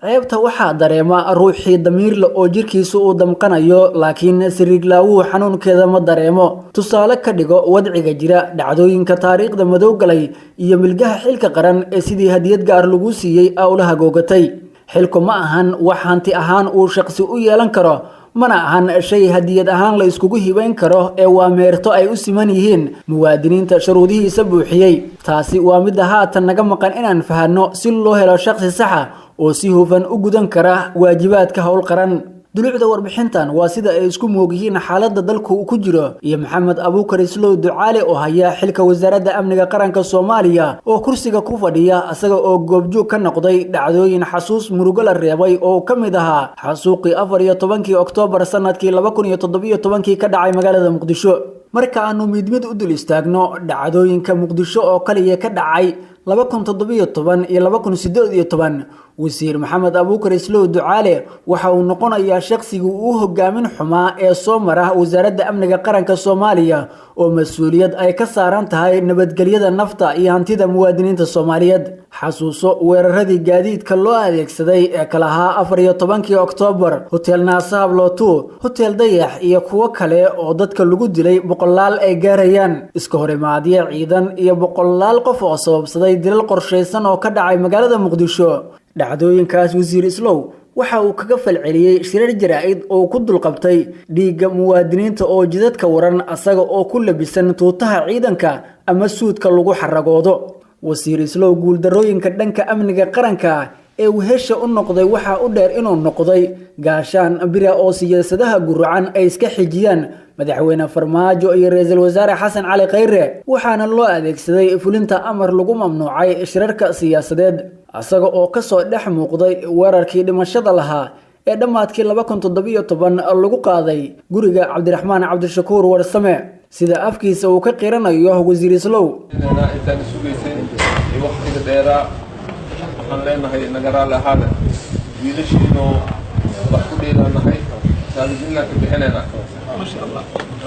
Ceebta waxaa dareema ruuxii damiirle oo jirkiisa uu damqanayo, laakiin sariiglaawuhu xanuunkeeda ma dareemo. Tusaale ka dhigo wadciga jira, dhacdooyinka taariikhda madow galay iyo milgaha xilka qaran ee sidii hadiyad gaar lagu siiyey awlaha googatay. Xilku ma ahan wax hanti ahaan uu shaqsi u yeelan karo, mana ahan shay hadiyad ahaan la iskugu hibayn karo, ee waa meerto ay u siman yihiin muwaadiniinta shuruudihiisa buuxiyey. Taasi waa midda haatan naga maqan inaan fahanno si loo helo shaqsi saxa oo si hufan u gudan kara waajibaadka howl qaran. Dulucda warbixintan waa sida ay isku moog yihiin xaaladda dalku ku jiro iyo Maxamed Abuukar Islow Ducaale oo haya xilka Wasaaradda Amniga Qaranka Soomaaliya oo kursiga ku fadhiya isaga oo goobjoog ka noqday dhacdooyin xasuus murugo la reebay oo ka mid ahaa xasuuqii 14-kii Oktoobar sanadkii 2017-kii ka dhacay magaalada Muqdisho. Marka aanu mid mid u dul istaagno dhacdooyinka Muqdisho oo kaliya ka dhacay 2017 iyo 2018, Wasiir Maxamed Abuukar Islow Ducaale waxa uu noqonayaa shaqsigii uu hogaamin xumaa ee soo mara Wasaaradda Amniga Qaranka Soomaaliya oo mas-uuliyad ay ka saaran tahay nabadgelyada nafta iyo hantida muwaadiniinta Soomaaliyeed. Xasuuso weeraradii gaadiidka loo adeegsaday ee kala ahaa 14-kii Oktoobar, Hotel Naasahab Lootu, Hotel Dayax iyo kuwo kale oo dadka lagu dilay boqolaal ay gaarayaan, iska horimaadyo ciidan iyo boqolaal qof oo sababsaday dilal qorshaysan oo ka dhacay magaalada Muqdisho. Dhacdooyinkaas Wasiir Islow waxa uu kaga falceliyey shirar jaraa'id oo ku dulqabtay dhiigga muwaadiniinta oo jidadka waran asaga oo ku labisan tuutaha ciidanka ama suudka lagu xaragoodo. Wasiir Islow guuldarrooyinka dhanka amniga qaranka ee wehesha u noqday waxaa u dheer inuu noqday gaashaan bira oo siyaasadaha guracan ay iska xijiyaan Madaxweyne Farmaajo iyo Ra-iisul Wasaare Xasan Cali Khayre, waxaana loo adeegsaday fulinta amar lagu mamnuucay shirarka siyaasadeed, isaga oo kasoo dhex muuqday weerarkii dhimashada lahaa ee dhammaadkii 2017 lagu qaaday guriga Cabdiraxmaan Cabdishakuur Warsame, sida afkiisa uu ka qiranayo Wasiir Islow. Intaan sugayseen iyo waqtiga dheeraa, waxaan leenahay naga raalli ahaada. Wiilashiinoo wax ku dheelaanahay, raalligelinaan ka bixinaynaa,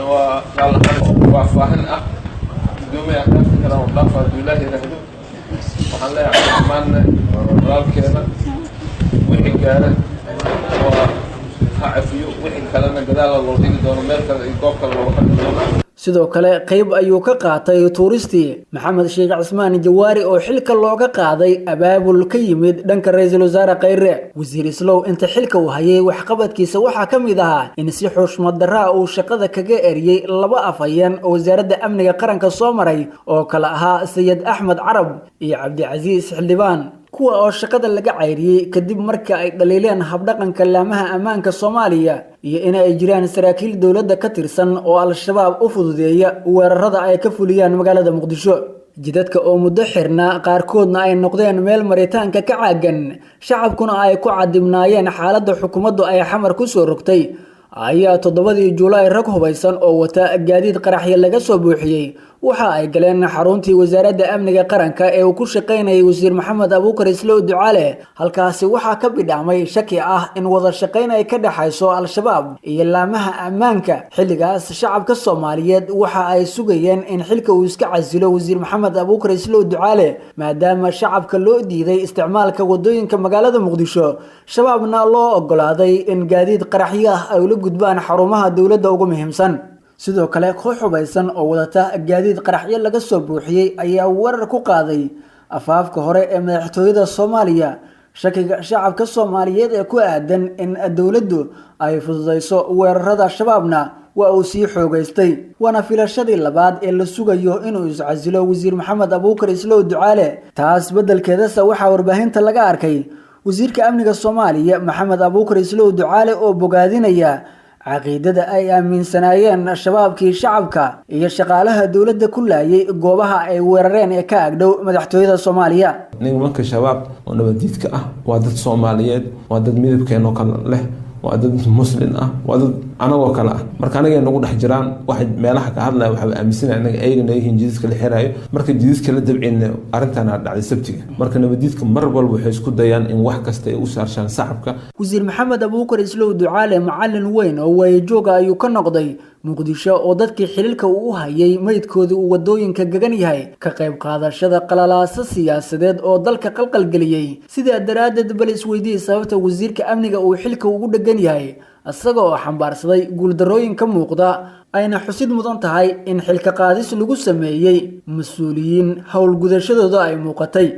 waa raalli ahaan faahfaahin ah. Gudoomiya akaafta kalaan u dhaafa hadduu Ilaah yidhaahdo. Waxaan leeyahay Cabdiraxmaanne walaalkeena wixii gaara waa ha cafiyo, wixii kalena gadaala loo dhigi doono, meel kale iyo goob kale looga hadli doono. Sidoo kale qayb ayuu ka qaatay tuuristii Maxamed Sheekh Cismaan Jawaari oo xilka looga qaaday abaabul ka yimid dhanka Ra-iisul Wasaare Khayre. Wasiir Islow inta xilka uu hayay waxqabadkiisa waxaa ka mid ahaa in si xushmad darraa uu shaqada kaga eriyey laba afhayeen oo Wasaaradda Amniga Qaranka soo maray oo kale ahaa Sayid Axmed Carab iyo Cabdicasiis Xildhibaan, kuwa oo shaqada laga cayriyey kadib marka ay dhaliileen habdhaqanka laamaha ammaanka Soomaaliya iyo in ay jiraan saraakiil dowladda ka tirsan oo Al-Shabaab u fududeeya weerarada ay ka fuliyaan magaalada Muqdisho. Jidadka oo muddo xirnaa qaarkoodna ay noqdeen meel maritaanka ka caagan, shacabkuna ay ku cadibnaayeen xaaladda xukuumaddu ay Xamar ku soo rogtay, ayaa 7-dii Julaay rag hubaysan oo wata gaadiid qaraxyo laga soo buuxiyey waxa ay galeen xaruntii Wasaaradda Amniga Qaranka ee uu ku shaqaynayay Wasiir Maxamed Abuukar Islow Ducaale. Halkaasi waxaa ka bidhaamay shaki ah in wada shaqayn ay ka dhexayso Al-Shabaab iyo laamaha ammaanka. Xilligaas shacabka Soomaaliyeed waxa ay sugayeen in xilka uu iska casilo Wasiir Maxamed Abuukar Islow Ducaale, maadaama shacabka loo diiday isticmaalka wadooyinka magaalada Muqdisho, Shabaabna loo ogolaaday in gaadiid qaraxyo ah ay ula gudbaan xarumaha dowladda ugu muhiimsan. Sidoo kale koox hubaysan oo wadata gaadiid qaraxyo laga soo buuxiyey ayaa weerar ku qaaday afaafka hore ee madaxtooyada Soomaaliya. Shakiga shacabka Soomaaliyeed ee ku aadan in dowladdu ay fududayso weerarada Shabaabna waa uu sii xoogaystay, waana filashadii labaad ee la sugayo inuu iscasilo Wasiir Maxamed Abuukar Islow Ducaale. Taas beddelkeedase waxaa warbaahinta laga arkay Wasiirka Amniga Soomaaliya Maxamed Abuukar Islow Ducaale oo bogaadinaya caqiidada ay aaminsanaayeen Shabaabkii shacabka iyo shaqaalaha dowladda ku laayay goobaha ay weerareen ee ka agdhow madaxtooyada Soomaaliya. Nimanka Shabaab oo nabadiidka ah waa dad Soomaaliyeed, waa dad midabkeenoo kale leh, waa dad Muslin ah, waa dad anagoo kale ah. Marka anagay nagu dhex jiraan. Waxa meelaha ka hadlaya waxaa aaminsanaya anaga ayagana yihiin jidadka la xiraayo. Marka jidadka la dabcina arrintan dhacday Sabtiga. Marka nabadiidka mar walba waxay isku dayaan in wax kasta ay u saarshaan shacabka. Wasiir Maxamed Abuukar Islow Ducaale macalin weyn oo waayajooga ayuu ka noqday. Muqdisho oo dadkii xililka uu u hayay meydkooda uu wadooyinka gagan yahay, ka qayb qaadashada qalalaaso siyaasadeed oo dalka qalqalgeliyey. Sidaa daraaddeed bal isweydii sababta wasiirka amniga uu xilka ugu dhegan yahay, isaga oo xambaarsaday guuldarrooyin ka muuqda, ayna xusid mudan tahay in xilka qaadis lagu sameeyey mas-uuliyiin howlgudashadooda ay muuqatay.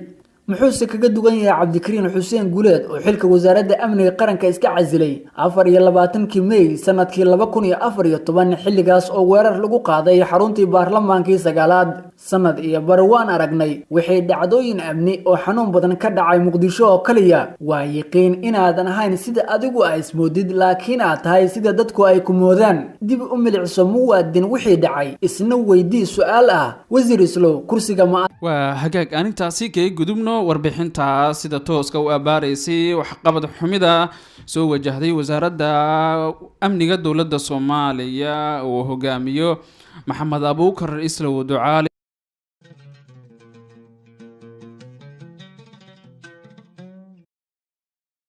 Muxuuse kaga duwan yahay Cabdikariin Xuseen Guuleed oo xilka wasaaradda amniga qaranka iska casilay 24-kii Mey sanadkii 2014, xilligaas oo weerar lagu qaaday xaruntii baarlamaankii sagaalaad? Sanad iyo bar waan aragnay wixii dhacdooyin amni oo xanuun badan ka dhacay Muqdisho oo kaliya. Waa yiqiin inaadan ahayn sida adigu a ismoodid, laakiin aad tahay sida dadku ay ku moodaan. Dib u milicso muwaadin wixii dhacay, isna weydii su-aal ah: wasiir Islow, kursiga ma Waa hagaag, aan intaasi kaga gudubno warbixinta sida tooska u abaaraysay waxqabad xumida soo wajahday wasaaradda amniga dowladda Soomaaliya uu hogaamiyo Maxamed Abuukar Islow Ducaale.